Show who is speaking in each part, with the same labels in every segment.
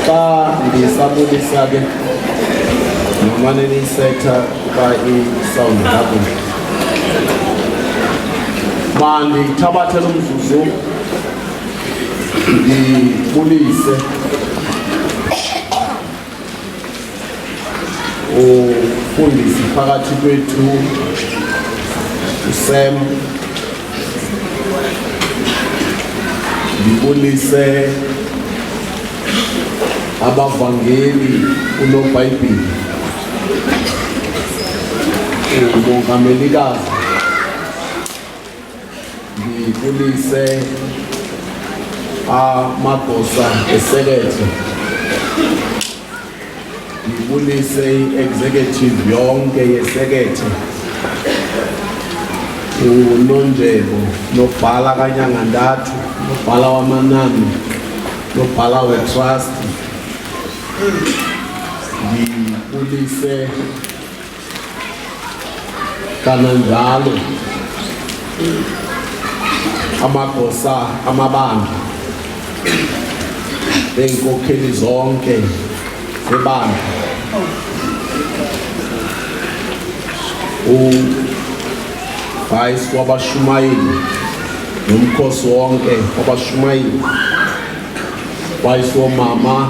Speaker 1: Xa ndisabulisa ke nomane niyisetha uba isawundi kakuhle, mandithabathe lo mzuzu ndibulise umfundisi phakathi kwethu uSam, ndibulise abavangeli unoBhayibhile, umongamelikazi, ndibulise amagosa esekethe, ndibulise i-executive yonke yesekethe, unonjebo, nobhala kanyangantathu, nobhala wamanani, nobhala wetrust, ndibulise kananjalo amagosa amabandla neenkokheli zonke zebandla, uvice wabashumayeli nomkhosi wonke wabashumayeli, vice womama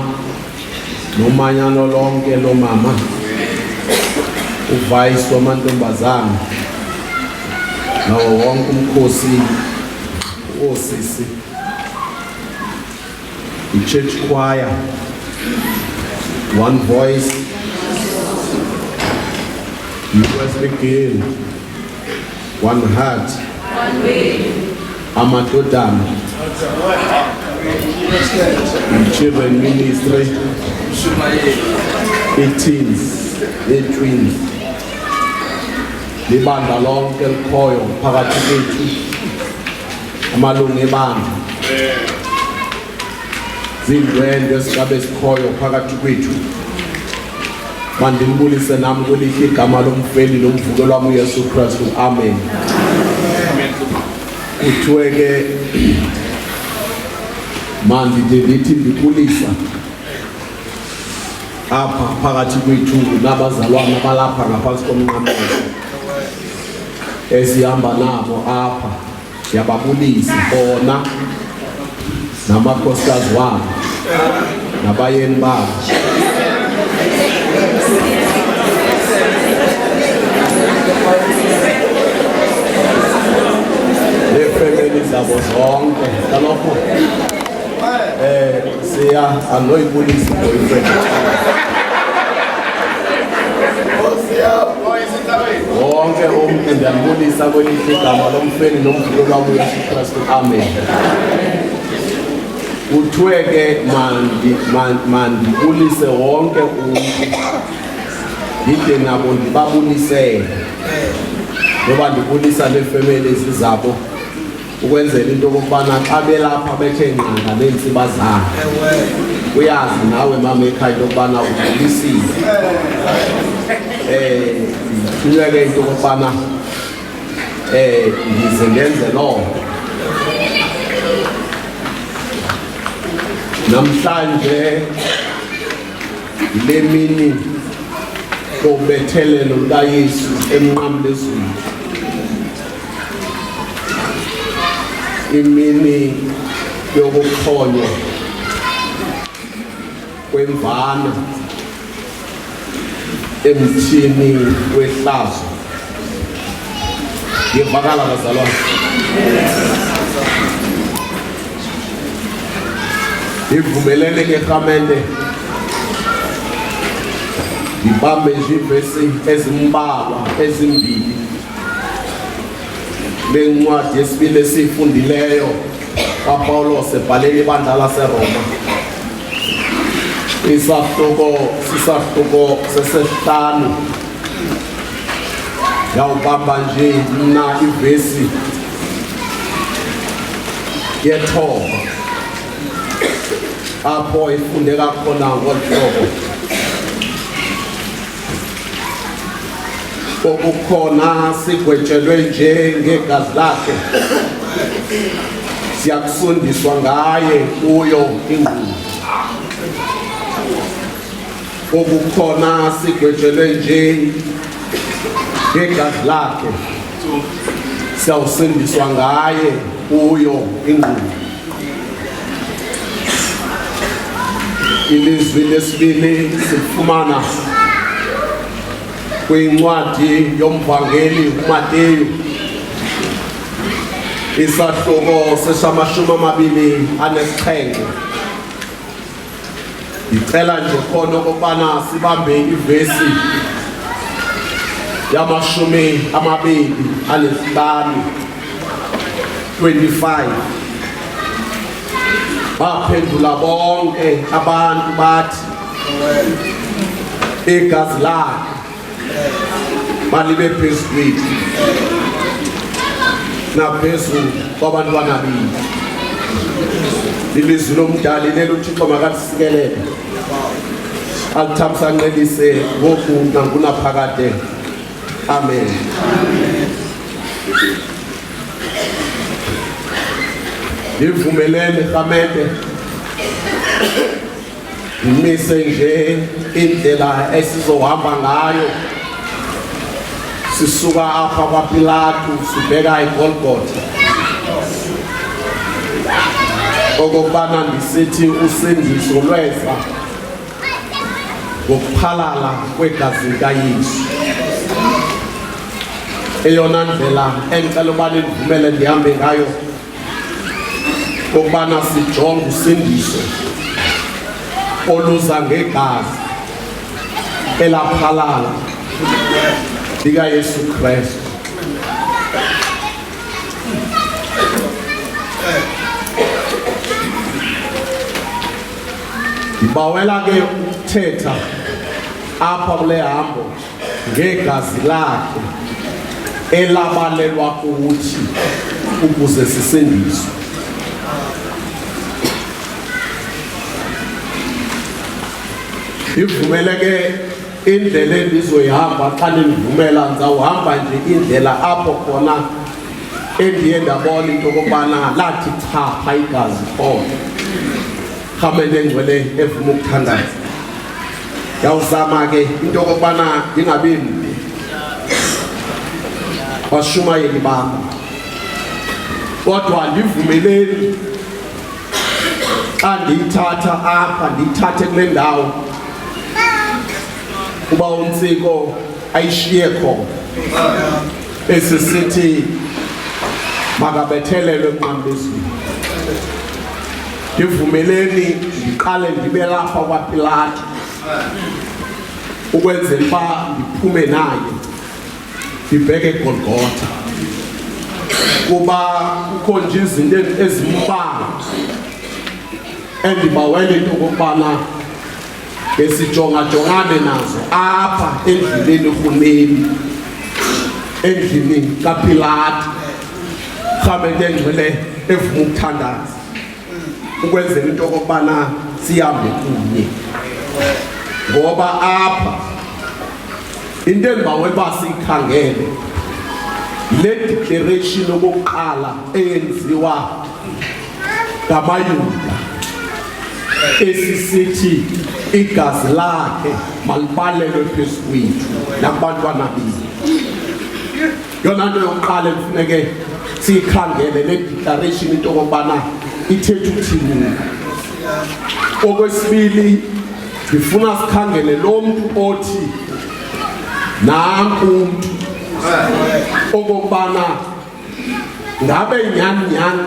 Speaker 1: nomanyano lonke lomama, uvice wamantombazana nawo wonke umkhosi osisi, i-church choir, one voice, Wesley Gill, one heart,
Speaker 2: one way,
Speaker 1: amadodana, children ministry, i-teens, i-twins, libandla lonke likhoyo phakathi kwethu, amalungu ebandla, zindwendwe esingabe sikhoyo phakathi kwethu, mandinibulise nami kwelihle igama lomfeli nomvukelo wami uYesu Kristu. Amen. Kuthiwe ke mandide ndithi ndibulisa apha phakathi kwethu nabazalwana balapha ngaphantsi komnqamlezo esihamba nabo apha, ndiyababulisa bona namakhosikazi wabo nabayeni babo neefemeli zabo zonke. Kaloku Siya anoyibulisa boyfriend. Wonke umuntu ndiyambulisa kwelihle igama lomfeni nomvulo lwabo Yesu Kristu. Amen. Kuthiwe ke mandibulise wonke umuntu ndide nabo ndibabulisele ngoba ndibulisa neefemeli zabo ukwenzela into okokubana xa belapha bethe ngqanga neentsiba zabo uyazi nawe mama ekhaya into yokubana ubulisile um ndithunywe ke into okokubana um ndize ndenze loo nto namhlanje yile mini yobethelelo lukaYesu emnqamlezweni imini yokuxhonywa kwemvana emthini wehlazo ngivakala bazalwane ivumelene ke rhamente ndibambe nje iivesi ezimbalwa ezimbili lencwadi yesibili esiyifundileyo kaPawulos ebhalela ibandla laseRoma isahluko sisahluko sesesihlanu yawubamba nje mna ivesi yethoba apho ifundeka khona ngolu hlobo okukhona sigwetshelwe nje ngegazi lakhe siyakusundiswa ngaye kuyo ingqondo okukhona sigwetshelwe nje ngegazi lakhe siyawusindiswa ngaye kuyo ingqondo Ilizwi lesibili silifumana kwincwadi yomvangeli uMateyu isahluko sesamashumi amabili anesixhenxe. Ndicela nje khona okokubana sibambe ivesi yamashumi amabili anesihlanu 25 baphendula bonke abantu bathi igazi lakhe malibe phezu kwethu naphezu kwabantwana bethu ilizwi lomdali lelo uthixo makalisikelele alithamsanqelise ngoku nangunaphakade amen Ngivumelene Rhamente ngimise nje indlela esizohamba ngayo sisuka apha kwaPilatu sibheka eGolgotha okokubana ndisithi usindiso lweza ngokuphalala kwegazi likaYesu eyona ndlela endicela uba nindivumele ndihambe ngayo kokubana sijonge usindiso oluza ngegazi elaphalala likaYesu Kristu. Ndibawela ke ukuthetha apha kule hambo ngegazi lakhe elabalelwa kuthi ukuze sisindiswe. Ivumele ke indlela endizoyihamba xa nindivumela ndizawuhamba nje indlela apho khona endiye ndabona into okokubana lathi chapha igazi khona. Rhamente engcwele evuma ukuthandaza. Ndiyawuzama ke into okokubana ndingabi mbi bashumayeli bam kodwa ndivumeleni xa ndiyithatha apha ndiyithathe kule ndawo uba untsiko ayishiye khona esisithi makabethelelwe emnqamlezweni. Ndivumeleni ndiqale ndibe lapha kwaPilato ukwenzela uba ndiphume naye ndibheke eGolgotha, kuba kukho nje izinto ezimbalwa endibawela into okokubana besijongajongane nazo apha endleleni rhumeli endlini kaPilato, rhamente engcwele evuma ukuthandaza ukwenzela into okokubana sihambe kunye, ngoba apha into endibawela uba siyikhangele le declaration okokuqala eyenziwa ngamaYuda esisithi igazi lakhe malibalelwe phezu kwethu nakubantwana bethu. Yona nto yokuqala ekufuneke siyikhangele le declaration into okokubana ithetha ukuthini. Okwesibili, ndifuna sikhangele lo mntu othi nanku umntu okokubana ngabe nyhani nyhani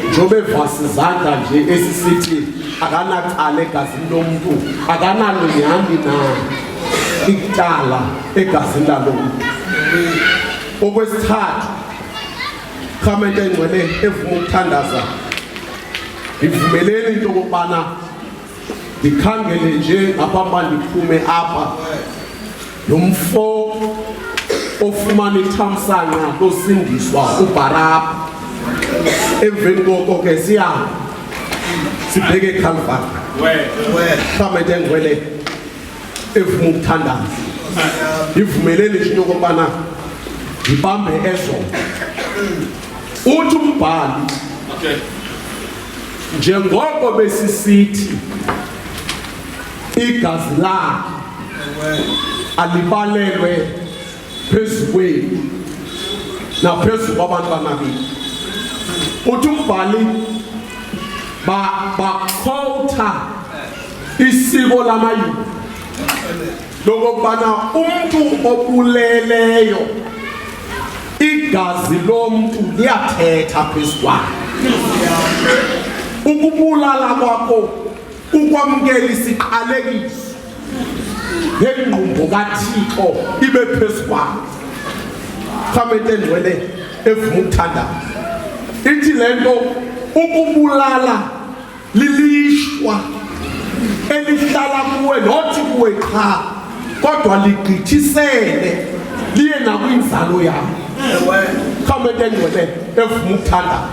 Speaker 1: njengoba evasa izandla nje esisithi akanacala egazini lomntu, akanalo nyhani na ityala egazini lalo mntu. Okwesithathu, rhamente engcwele evuma ukuthandaza, ndivumeleni into okokubana ndikhangele nje ngaphambi uba ndiphume apha lo mfo ofumana ithamsanqa losindiswa uBharabha. Emveni koko ke siya sibheke eCalvary. Rhamente engcwele evuma ukuthandaza, ndivumeleni nje into okokubana ndibambe ezo. Uthi umbhali, njengoko besisithi igazi lakhe alibalelwe phezu kwethu naphezu kwabantwana bethu, uthi umbhali bakhowutha isiko lamaYuda lokokubana umntu obuleleyo igazi lomntu liyathetha phezu kwakhe. Ukubulala kwakho ukwamukela isiqalekiso ngengqumbo kaThixo ibe phezu kwakhe. Rhamente engcwele evuma ukuthandaza, ithi le nto ukubulala lilishwa elihlala kuwe, nothi kuwe qha, kodwa ligqithisele liye nakwinzalo yakho. Rhamente engcwele evuma ukuthandaza,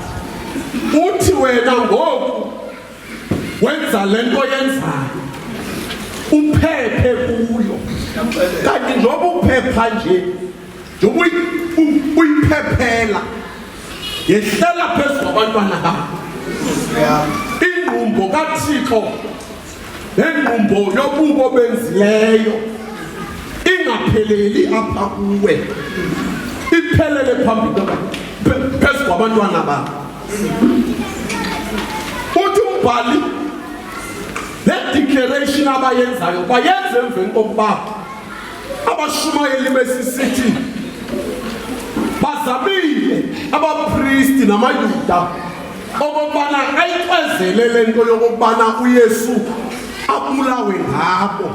Speaker 1: uthi wena ngoku wenza le nto yenzayo uphephe kuyo, kanti njengoba uphepha nje, njengoba uyiphephela, yehlela phezu kwabantwana bakho ingqumbo kaThixo nengqumbo yobubo benzileyo, ingapheleli apha kuwe, iphelele phambi phezu kwabantwana bakho. Uthi umbhali le declaration abayenzayo bayenze emveni kokuba abashumayeli besisithi bazamile abapristi namaYuda okokubana ayixezele le nto yokokubana uYesu abulawe ngabo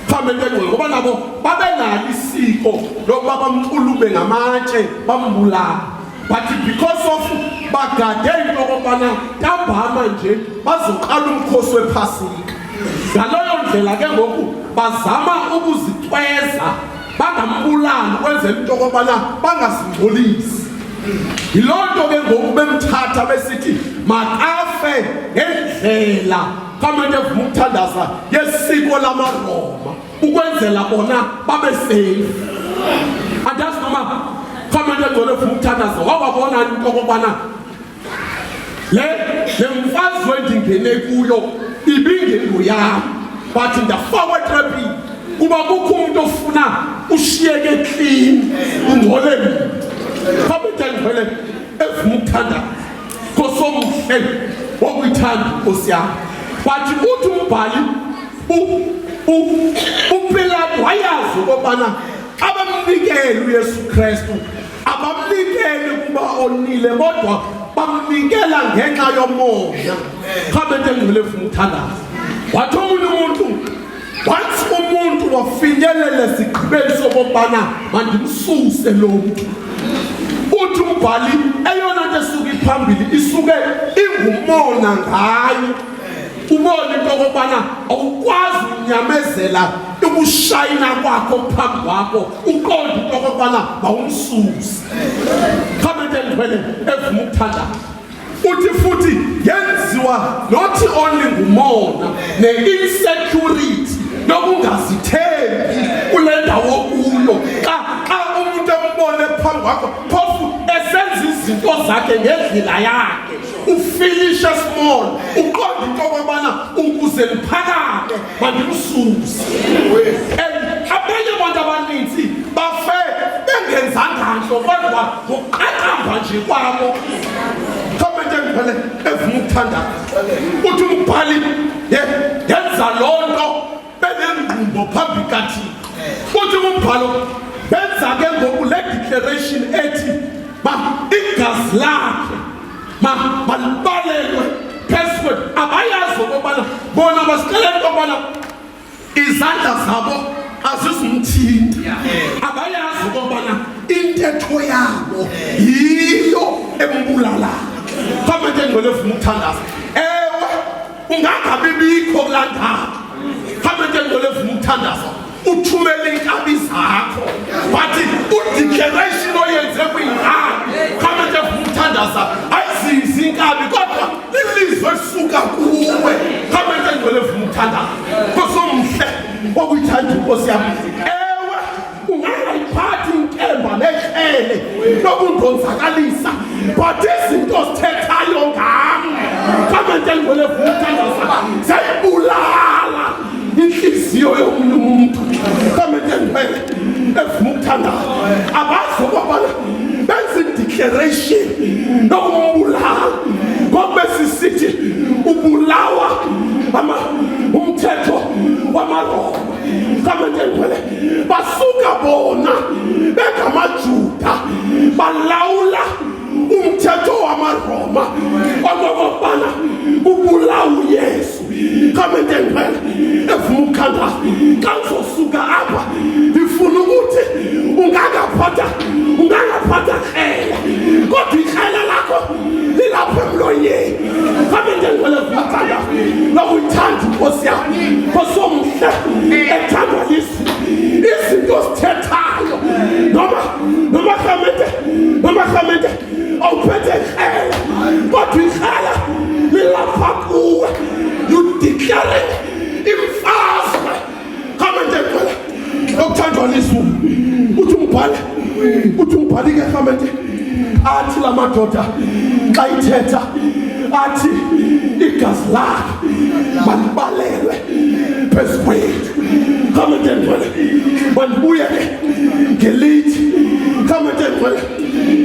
Speaker 1: phambi entengqondo, ngoba nabo babenalo isiko lokuba bamxulube ngamatshe bambulala, but because of bagade into okokubana ntambama nje bazoqala umkhosi wePhasika, ngaleyo ndlela ke ngoku bazama ukuzicweza bangambulali ukwenzela into okokubana bangazingcolisi. Yiloo nto ke ngoku bemthatha besithi makafe ngendlela kamane evuma ukuthandaza yesiko lamaRoma ukwenzela bona babe safe. Andazi noma kamane egcwele evuma ukuthandaza wawabona into okokubana le mfazwe endingene kuyo ibingengoyam, but ndafakwa etrapini kuba kukho umuntu ofuna ushiyeke clean ungcole mna. Khabethe ngcwele evuma ukuthandaza, kosomuhle wokuyithanda inkosi yam. But uthi umbhali uPilato wayazi ukobana xa bemnikele uYesu Kristu abamnikeli kuba onile, kodwa Bamnikela ngenxa yomona. Khabe into engcwele efuna ukuthandaza. Wathi omunye umuntu, once umuntu wafinyelela esigqibeni sokokubana mandimsuse lo mntu, uthi umbhali eyona nto esuke iphambili isuke ingumona ngayo. Ubone into okokubana awukwazi unyamezela ukushayina kwakho phambi kwakho, uqonde into okokubana mawumsuse. Khabe into engcwele evuma ukuthandaza. Uthi futhi yenziwa not only ngumona ne-insecurity nokungazithembi kule ndawo kuyo. Xa umuntu embone phambi kwakho phofu esenza izinto zakhe ngendlela yakhe, ufilishe small, uqonde into okobana ukuze ndiphakame mandimsuse. And abanye abantu abaninzi bafe bengenzanga nto, kodwa ngokuqaqamba nje kwabo. Comment engcwele evuma ukuthandaza. Uthi umbhali yenza loo nto benengqumbo phambi kaThixo. Uthi umbhalo benza ke ngoku le declaration ethi ba igazi lakhe malibalelwe phezu kwethu. Abayazi okokubana bona basixelela into yokubana izandla zabo azizumthinta. Abayazi okokubana intetho yabo yiyo embulalayo. Comment engcwele evuma ukuthandaza. Ewe, ungangabi bikho kulaa ndawo. Comment engcwele evuma ukuthandaza. Uthumele inkabi zakho, but udeclaration oyenze kwinkabi, comment evuma ukuthandaza, ayizizi inkabi kodwa lilizwe elisuka kuwe. Comment engcwele evuma ukuthandaza. Nkosomhle okuyithanda inkosi yam. Ewe, ungangayiphathi inkemba nekrele lokundonzakalisa, but izinto zithethayo ngam, comment engcwele evuma ukuthandaza, ziyayibulala inhliziyo yomunye umuntu. Comment engcwele evuma ukuthandaza. Abazi okokubana benza ideclaration yokumbulala, ngokuba sisithi ubulawa umthetho wamaRoma. Comment engcwele, basuka bona bengamaJuda balawula umthetho wamaRoma okokubana ubulawa uYesu. Comment engcwele evuma ukuthandaza. Xa ndizosuka apha ndifuna ukuthi ungangaphatha krele, kodwa ikrele lakho lilapha emlonyeni. Comment engcwele evuma ukuthandaza nokuyithanda inkosi yam. Nkosi omhle ethandwa lizwi, izinto zithethayo noma rhamente, noma rhamente awuphethe ikrele, kodwa ikrele lilapha kuwe. You declare imfazwe. Comment engcwele okuthandwa lizulu. Uthi umbhali, uthi umbhali ke rhamente, athi la madoda xa ithetha athi igazi lakhe malibalelwe phezu kwethu. Comment engcwele, mandibuye ke ngelithi, comment engcwele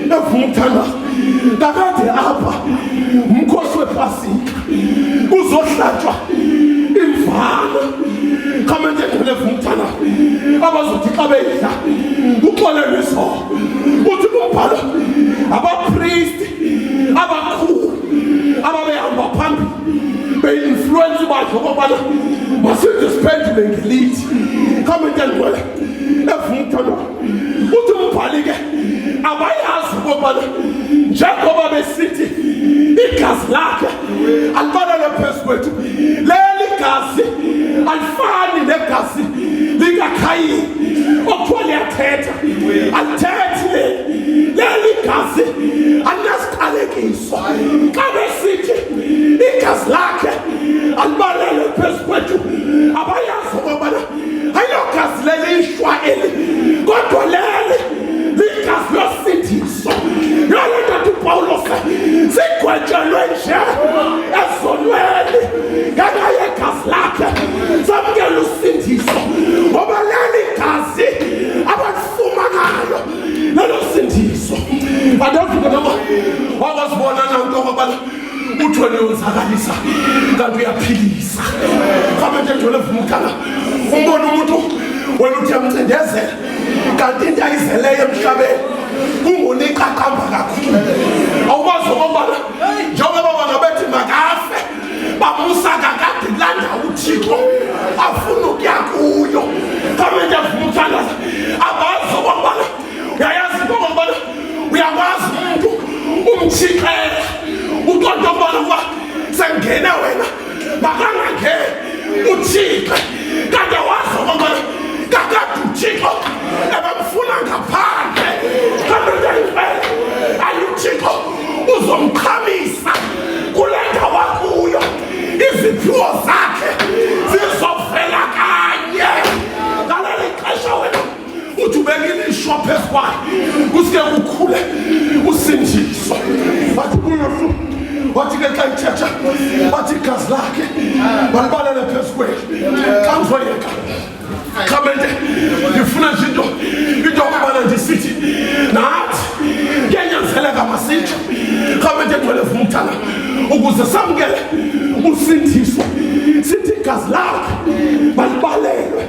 Speaker 1: evuma ukuthandaza, kakade apha umkhosi wepasika kuzohlatshwa imvana. Comment engcwele evuma ukuthandaza, abazothi xa beyidla kuxolelwe izono. Uthi kumbhalo abapristi abakhulu ababehamba phambili beinfluence bakhe okokubana masithi siphendule ngelithi. Comment engcwele evuma ukuthandaza. Uthi umbhali ke abayazi okokubana njengoba besithi igazi lakhe alibalelwe phezu kwethu, leli gazi alifani negazi likaKhayini okuthiwa liyathetha. Alithethi leli, leli gazi alinasiqalekiso. Xa besithi igazi lakhe alibalelwe phezu kwethu, abayazi okokubana ayilogazi lelishwa eli, kodwa leli ligazi losindiso. Yale nto athi uPawulos sigwetshelwe nje ezonweni ngenxa yegazi lakhe, samkela usindiso, ngoba leli gazi abalifumanayo lelo sindiso. Andazi ke noma wakwazibona na nto okokubana uthi wena uyonzakalisa kanti uyaphilisa. Comment engcwele evuma ukuthandaza. Umbona umuntu wena uthi uyamcindezela, kanti into ayizeleyo emhlabeni kungona iqaqamba kakhulu. Awukwazi okokubana Wamsa kakade kulaa ndawo uThixo afuna ukuya kuyo. Rhamente evuma ukuthandaza, abazi okokubana uyayazi into okokubana uyakwazi umntu umtshixela uqonda okubana ukuba sengene wena makangangeni uThixo, kanti awazi okokubana kakade uThixo ebemfuna ngaphandle. Rhamente ayixele ayi uThixo uzomqhamisa kule ndawo akuyo, iziphiwo zakhe zizovela kanye ngaleli xesha wena uthi ubeka ilishwa phezu kwakhe, kusuke kukhule usindiso. Wathi kuYesu, wathi ke xa ithetha, wathi igazi lakhe malibalele phezu kwethu. Xa ngizoyeka, Khamente, ndifuna nje into yokubana ndisithi nathi kuyanyanzeleka masitsho, Khamente ngcwele vumthana, ukuze samkele usindiso, sithi igazi lakhe malibalelwe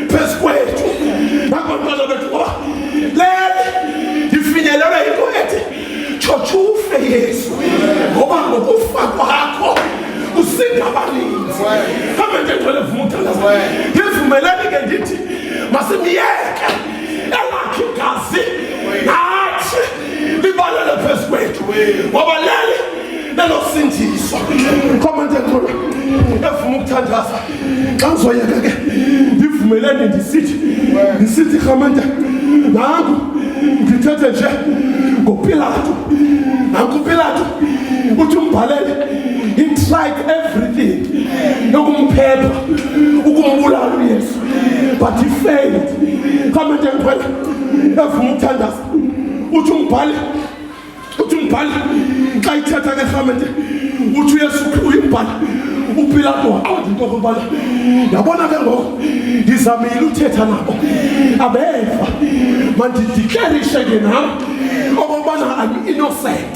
Speaker 1: phezu kwethu nakubantwana bethu, ngoba lele ndifinyelelwe yinto ethi tshotshufe Yesu, ngoba ngokufa kwakho usinda abaninzi. Khamente ngcwele vumthana, ndivumeleni ke ndithi masimyeke elakhe igazi nathi libalele phezu kwethu, ngoba leli lelosindiswa. Khamente ngcwele evuma ukuthandaza, xa ngizoyeka ke ndivumeleni ndisithi rhamente, nanku ndithethe nje ngoPilato. Nanku uPilato, uthi umbhalele, he tried everything yokumphepha ukumbulala uYesu, but he failed. Rhamente ngcwele evuma ukuthandaza, uthi umbhali xa ithetha ke rhamente, uthi uYesu uyimbhali, uPilato waqonda into okokubana yabona ke ngoku ndizamile uthetha nabo abeva, mandideclarishe ke nam okokubana I'm innocent.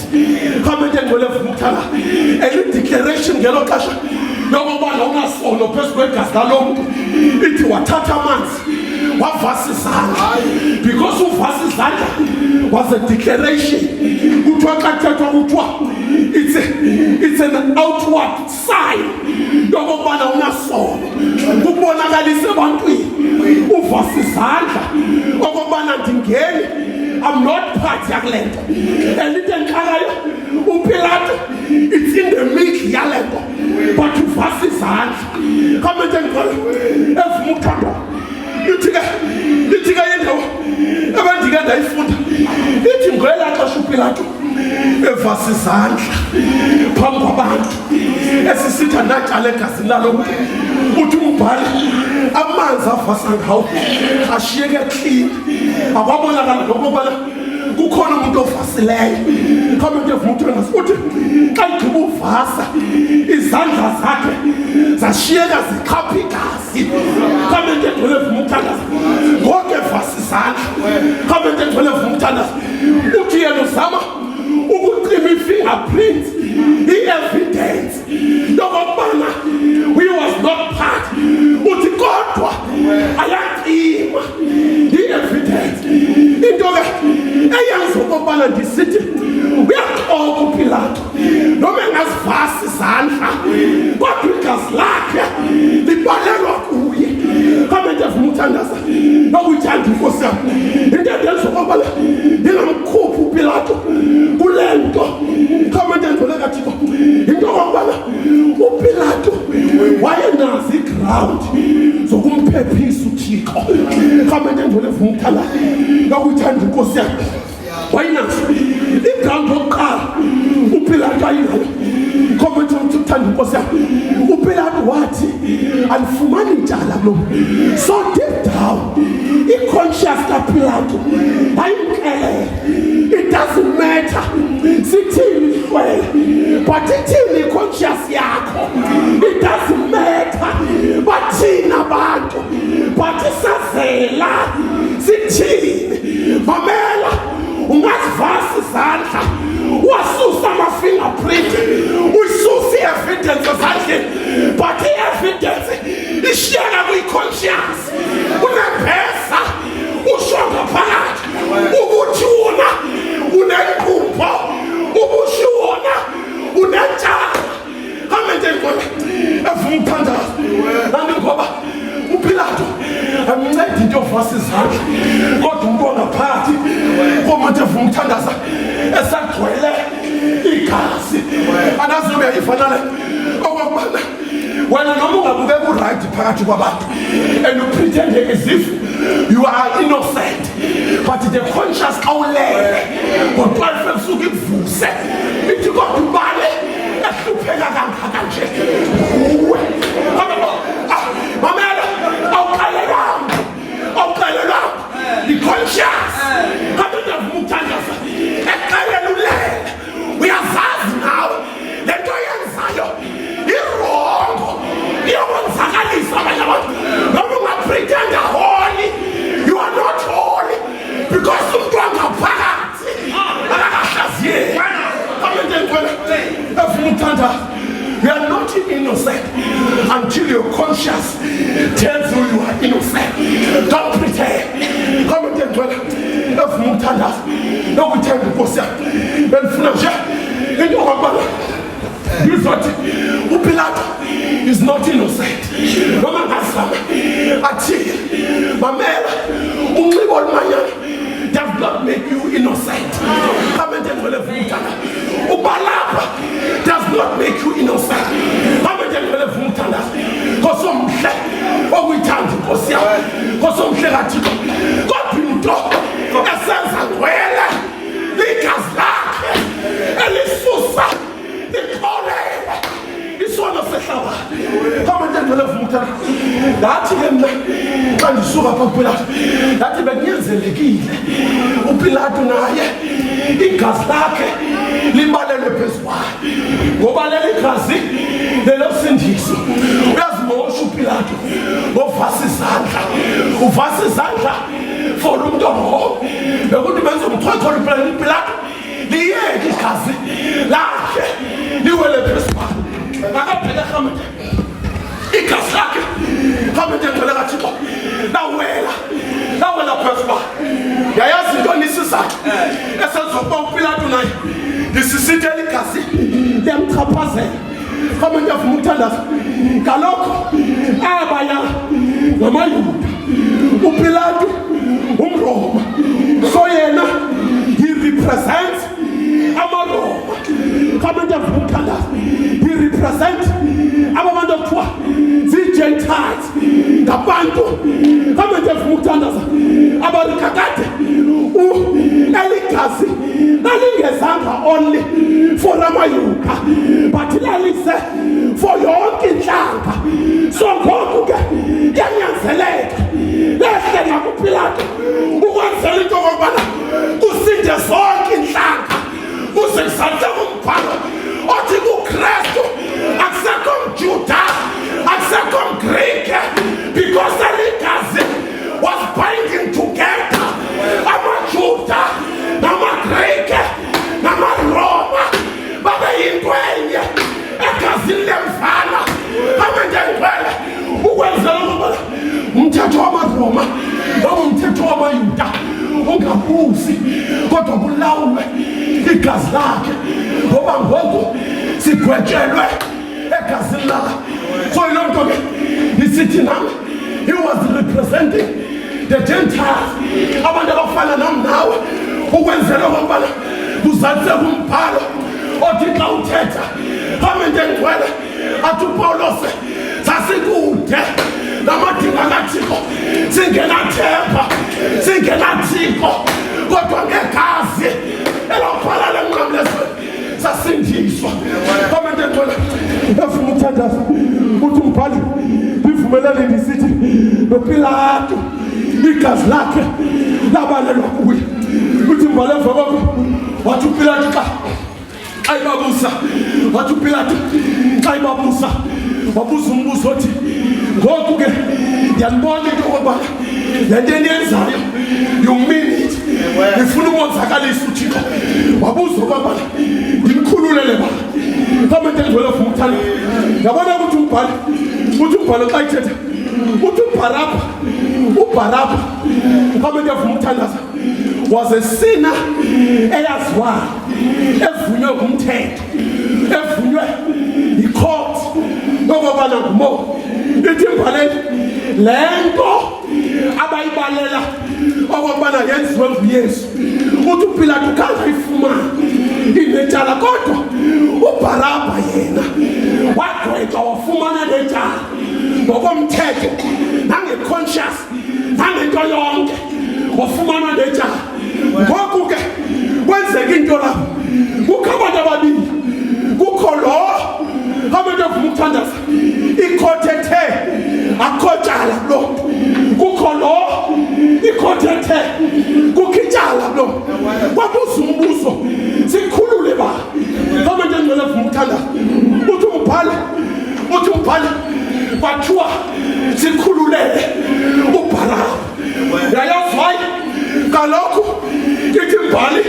Speaker 1: Rhamente ngcwele vuma ukuthala, eli declaration ngelo xesha yokokubana unasono phezu kwegazi lalo mntu, ithi wathatha amanzi wavasa izandla, because uvasa izandla was a declaration. Kuthiwa xa kuthethwa, kuthiwa it's an outward sign yokokubana unasono, kukubonakalisa ebantwini uvasa izandla okokubana ndingeni, I'm not part yakule nto. And into endixakayo, uPilato it's in the middle yale nto, but uvasa izandla. Khamente ngicela evuma ukuthandwa, ithi ke indawo ebendike ndayifunda ithi ngelaa xesha uPilato evasa izandla phambi kwabantu esisithi anatyala egazini lalo mntu, uthi umbhali amanzi avasa ngawo ashiyeke clean, akwabonakala nokobana kukhona umuntu ovasileyo. Khamente evuma ukuthandaza, uthi xa igqiba uvasa izandla zakhe zashiyeka zixhapha igazi. Khamente egcwele evuma ukuthandaza, ngoku evasa izandla, khamente egcwele evuma ukuthandaza, uthi yena uzama ukucima i-fingerprint, i-evidence yokokubana he was not part, uthi kodwa ayacima i-evidence. Into ke eyenza okokubana ndisithi uyaxoka uPilato, noma engazivasi izandla, kodwa igazi lakhe libalelwa kuye. Khamente evuma ukuthandaza nokuyithanda inkosi yam, into endenza okokubana ndingamkhuphi uPilato kule nto, khamente ngcwele kaThixo, into okokubana uPilato wayenazo iground zokumphephisa uThixo. Khamente ngcwele evuma ukuthandaza nokuyithanda inkosi yam, wayenazo iground yokuqala uPilato ayinayo. Khombe uthanda inkosi yam, uPilato wathi andifumani ityala kulo mntu. So deep down i-conscious kaPilato ayimxelele, it doesn't matter sithini isihlwele, but ithini i-conscious yakho. It doesn't matter bathini abantu, but isazela sithini. Mamela, ungazivasa izandla, wasusa ama-fingerprint, uyisusa i-evidence ezandleni, but i-evidence ishiyeka kwi-conscious. Unembeza usho ngaphakathi ukuthi wona unenqumbo, ubusho wona unetyala. Amen.
Speaker 2: Amente engcwele evuma ukuthandaza nani, ngoba uPilato amncedi into yovasa izandla, kodwa umntu wangaphakathi komate evuma ukuthandaza esagcwele igazi. Andazi noba uyayiva nale okokubana wena noma ungabukeka u-right phakathi kwabantu and u-pretende as if you are innocent, but the conscious, xa ulele ngo-12 ebusuku, ikuvuse ithi, "Kodwa ubani ehlupheka kangaka nje? Nguwe." Ah, mamela, awuxelelwanga, awuxelelwanga, i-conscious kanti uyavuma ukuthandaza exelela ulele. Uyazazi nawe le nto yenzayo i-wrong, iyokwenzakalisa abanye abantu. Noma unga-pretenda holy, you are not holy, because umntu wangaphakathi akakahlaziyeki. Amente engcwele evuma ukuthandaza. You are not innocent until your conscience tells you you are innocent. Don't pretend. Amente engcwele evuma ukuthandaza nokuthenga inkosi yami, bendifuna nje into okokubana ngizothi uPilato is not innocent, noma ngazama athile. Mamela, unxibo olumanyana does not make you innocent. Amente engcwele evuma ukuthandaza, ukuba does not make you innocent. Amente engcwele evuma ukuthandaza, kosomhle okuyithanda inkosi yami, kosomhle kaThixo, kodwa into esenza ngcwele ligazi lakhe elisusa lixolele isono sehlabathi. Amente engcwele evuma ukuthandaza, ndathi ke mna xa ndisuka pha kuPilato, ndathi bekunyanzelekile uPilato naye igazi lakhe libalelwe phezu kwayo, ngoba leli gazi lelosindiso. Uyazimosha uPilato ngovasa izandla, uvasa izandla for umntu o-wrong. Bekuthi benza umchwecholo uPilato, liyeke igazi lakhe liwele phezu kwakhe. Akabheka rhamete igazi lakhe, rhamete engcwele kaThixo, lawela, lawela phezu kwakhe. Yayazi into nisizathu esenza ukuba uPilato naye ndisisithi eligazi liyamchaphazela? Rhamete avuma ukuthandaza, kaloku abaya ngamaYuda, uPilato umRoma, so yena he represents amaRoma. Abantu avuma ukuthandaza, he represent aba bantu ekuthiwa zii-Gentiles, ngabantu abantu evuma ukuthandaza abarikakade. Eligazi lalingezanga only for amaYuda, but lalise for yonke intlanga. So ngoku ke kuyanyanzeleka lehle nakuPilato ukwenzela into okokubana kusinde zonke intlanga, kuze kuzaliseke umbhalo othi kuKrestu akusekho mJuda, akusekho mGrike, because eligazi was binding together amaJuda namaGrike namaRoma, babe yinto enye egazini lemvana. Amendengcwele, ukwenzela ukuba umthetho wamaRoma noma umthetho wamaYuda ungabusi, kodwa kulawulwe igazi lakhe, ngoba ngoku sigwetshelwe egazini lakhe. So yiloo nto ke isithi nami he was representing the Gentiles, abantu abafana nam nawe, ukwenzela okokubana kuzaliseke umbhalo othi xa uthetha, amente engcwele, athi uPawulos, sasikude namadinga kaThixo, singenathemba, singenaThixo, kodwa ngegazi elaphalala emnqamlezweni sasindiswa. Amente engcwele evuma ukuthandaza, uthi umbhali, ndivumelane ndisithi noPilato igazi lakhe labalelwa kuye. Uthi mbhali emva kwakho, wathi uPilato xa ibabuza, wathi uPilato xa ibabuza, wabuza umbuzo othi, "Ngoku ke ndiyanibona into okokubana le nto eniyenzayo, you mean it, nifuna ukonzakalisa uThixo." Wabuza okokubana ndimkhululele ba amente engcwele vuma ukuthanda. Yabona ukuthi umbhali, uthi umbhalo xa ithetha, uthi uBharabha, uBharabha, amente evuma ukuthandaza, was a sinner eyaziwayo, evunywe ngumthetho, evunywe yi-court. okobana ngumoya. Ithi imbaleli le nto abayibalela okokubana yenziwe nguYesu, uthi uPilato khange ayifumane inetyala, kodwa uBharabha yena wagwetywa wafumana netyala ngokomthetho nange-conscious nangento yonke, wafumana netyala. Ngoku ke kwenzeka into lapho, kukho abantu ababini, kukho lo abantu evuma ukuthandaza ikhothe ethe akukho tyala kulo mntu, kukho lo ikhothe ethe kukho ityala kulo mntu. Kwabuza umbuzo, sikhulule ba abantu engcwele evuma ukuthandaza. Uthi umbhali, uthi umbhali kwathiwa sikhululele uBharaba. Yayazi hayi kalokhu, ithi imbhali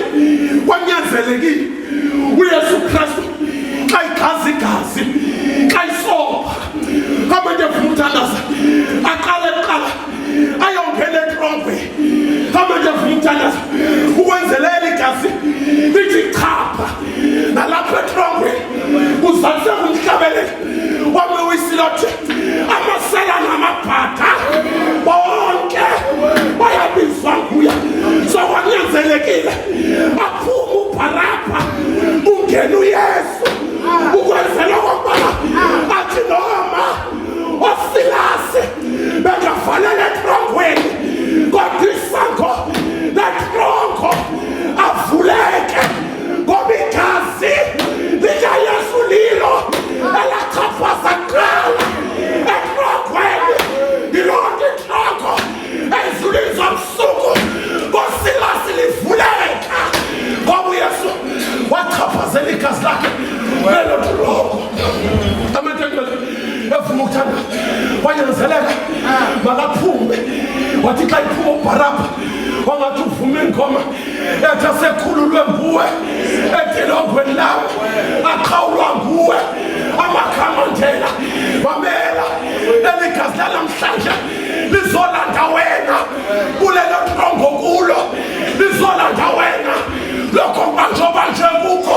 Speaker 2: kwanyanzelekile uYesu Kristu xa igazi igazi xa isopha abantu evuma ukuthandaza aqale kuqala ayongena etrongweni, abantu evuma ukuthandaza ukwenzelela igazi lithi chapha nalapha etrongweni, kuzaliseka umhlabeleli wamewisilothi amasela namabhada bonke bayabizwa nguye. So kwanyanzelekile aphume uBharabha kungena uYesu, ukwenzela okokubana athi noma oSilasi bengavalela etrongweni, kodwa isango letrongo avuleke, ngoba igazi likaYesu lilo elachaphaza kuqala etrongweni. Yiloo nto itrongo ezulwini zomsuku koSilasi livuleka, ngoba uYesu wachaphazela igazi lakhe lelo trongo. Amatendele evuma ukuthanda wanyanzeleka makaphume. Wathi xa iphuma uBharabha, wangathi uvuma ingoma ethi asekhululwe nguwe etilongweni lam, aqhawulwa nguwe amakhamandela. Mamela, eli gazi lanamhlanje lizolanda wena kulelo trongo kulo, lizolanda wena lokho kubanjwa banjwe kukho,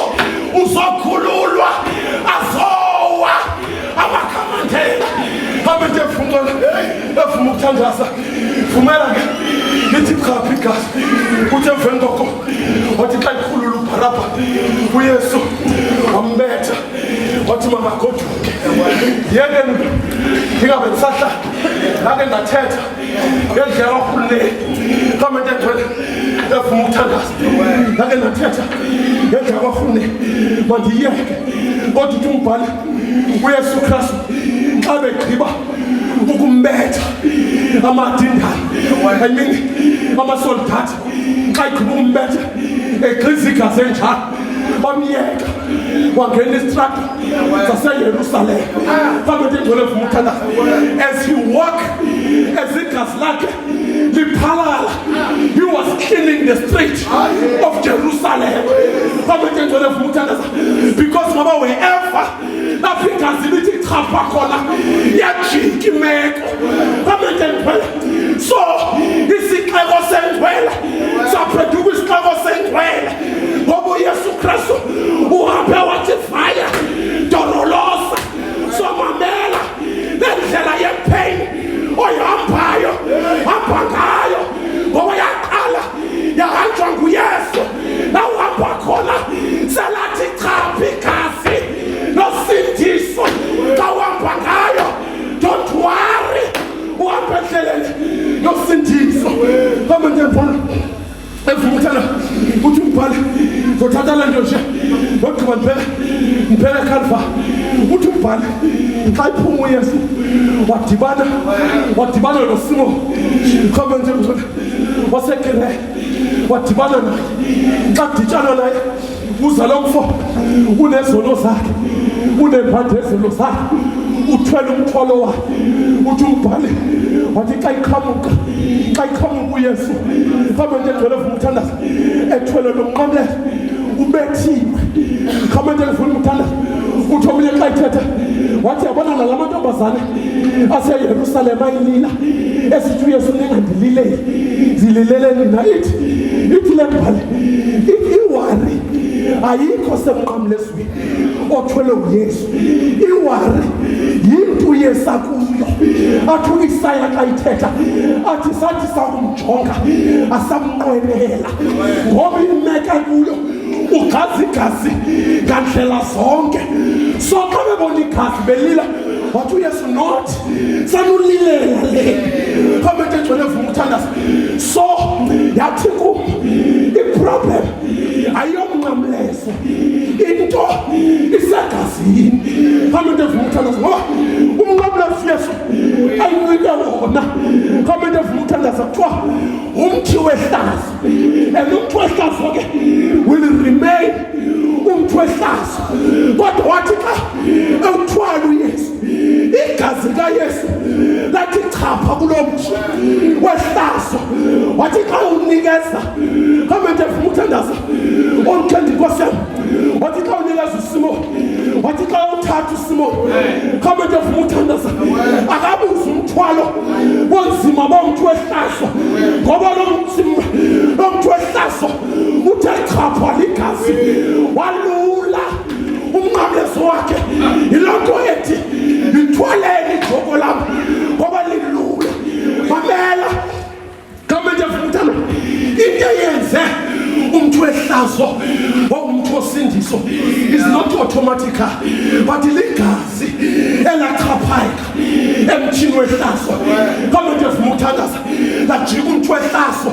Speaker 2: uzokhululwa. Azowa amakhamandela abantu evumela evuma ukuthandaza. Vumela ke lithi chapha igazi. Uthi emveni koko wathi xa ikhulula uBharabha, uYesu wambetha wathi makagoduke. Yeke ndingabe ndisahlala, ndake ndathetha ngendlela wakhululeki kamente engcwele evuma ukuthandaza, ndake ndathetha ngendlela kwakhululeki, mandiyeke. Kodwa uthi umbhali uYesu Kristu xa begqiba ukumbetha amadindane, I mean amasoldati, xa igqiba ukumbetha egqiza igazi enjalo, bamyeka wangena isitrato saseYerusalem. Phambi ingcwele evuma ukuthandaza, as he walk, as igazi lakhe liphalala, he was cleaning the street of Jerusalem. Phambi ingcwele evuma ukuthandaza, because ngoba wherever lapho igazi lithi chapha khona, yajika imeko. Phambi ngcwele, so isixeko sengcwele saphenduka isixeko sengcwele, ngoba uYesu Kristu uhambe wathi via dolorosa. So mamela, le ndlela ye-pain oyihambayo, hamba ngayo, ngoba yaqala yahanjwa nguYesu. La uhamba khona selathi chapha igazi losindiso. Xa uhamba ngayo, don't worry, uhamba endleleni yosindiso. Phambi evuma ukuthanda, uthi umbhali zothatha le nto nje, wagqiba ndiphele ndiphele Calvary. Uthi umbhali xa iphuma uYesu wadibana noSimon Khamanje waseKirene, wadibana naye. Xa kuditshana naye, uza lo mfo unezono zakhe, uneembandezelo zakhe, uthwele umthwalo wakhe. Uthi umbhali wathi xa iqhamuka uYesu khamente engcwele evuma ukuthandaza, ethwele lo mnqamlezo, ubethiwe, khamente engifuna ukuthandaza, uthi omunye xa ithetha wathi, yabona nala mantombazane aseYerusalem ayilila esithi uYesu ningandilileli, zililele nina. Ithi le mbhali ithi i-worry Ayikho semnqamlezweni othwele uYesu. Iwari yinto uYesu akuyo. Athi uIsaya xa ithetha athi sathi sakumjonga asamnqwenela ngoba imeka kuyo ugazi igazi ngandlela zonke. So xa bebona igazi belila wathi uYesu not sanulilela le khamete egcwele vuma uthandaza. So yathi kum iproblem ayomnqamlezo, into isegazini. Khamete evuma uthandaza ngoba umnqamlezo uYesu ayinike wona. Khamete evuma uthandaza kuthiwa umthi wehlazo, and umthi wehlazo ke will remain umthi wehlazo. Kodwa wathi xa ewuthwala uYesu, igazi likaYesu lathi chapha kulo mthi wehlazo. Wathi xa unikeza, khamete evuma uthandaza oluthanda inkosi yam, wathi xa unikeza uSimon, wathi xa uthatha uSimon, khamete evuma uthandaza, akabuzi umthwalo wonzima bomthi wehlazo ngoba lo mthi wehlazo uthe chapha ligazi walula umnqamlezo wakhe. Yiloo nto ethi yithwaleni ijoko lam ngoba lilula. Mamela, khamete evuma uthanda, into eyenze umntu wehlazo wawumntu wosindiso is not automatical, but ligazi elachaphayeka emthini wehlazo. Khamete evuma uthandaza, lajika umntu wehlazo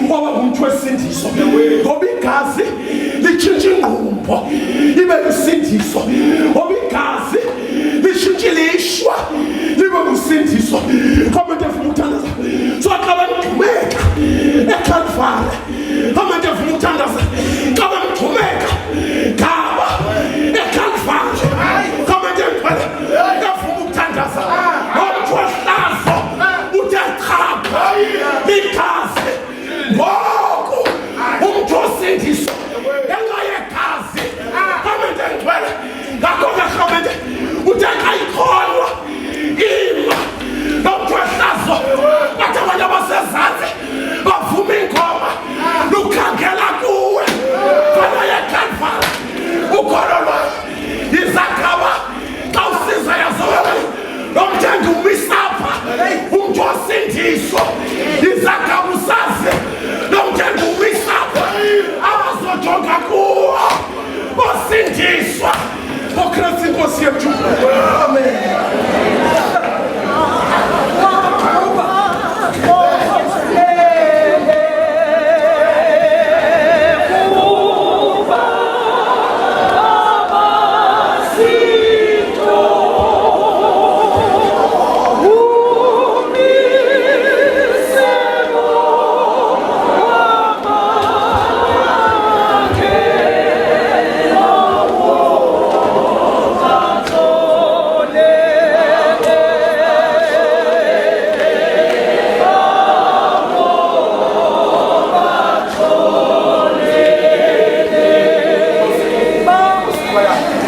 Speaker 2: waba ngumntu wesindiso ngoba igazi litshintsha ingqumbo ibe lusindiso, ngoba igazi litshintsha ilishwa libe lusindiso. Khamete evuma uthandaza, so xa bemgxumeka eKhalvari, khamete evuma uthandaza, xa bemgxumeka ngaba eKhalvari, khamete engcwele evuma ukuthandaza, nomntu wehlazo uthe chapha ligazi. Ngoku umntu osindiso ngenxa yegazi. Khamete engcwele, ngakho ke rhamente uthe xa ikholwa ima nomntu wehlazo, bathi abantu abasezantsi bavuma ingoma lukhangela kuwe fana yeKhalvari ukholo lwam izagaba xa usiza yazobe lo mthengi umisapha umntu osindiso izagaba usazi lo mthengi umisapha abazojonga kuwo bosindiswa ngoKristu inkosi yethu. Amen.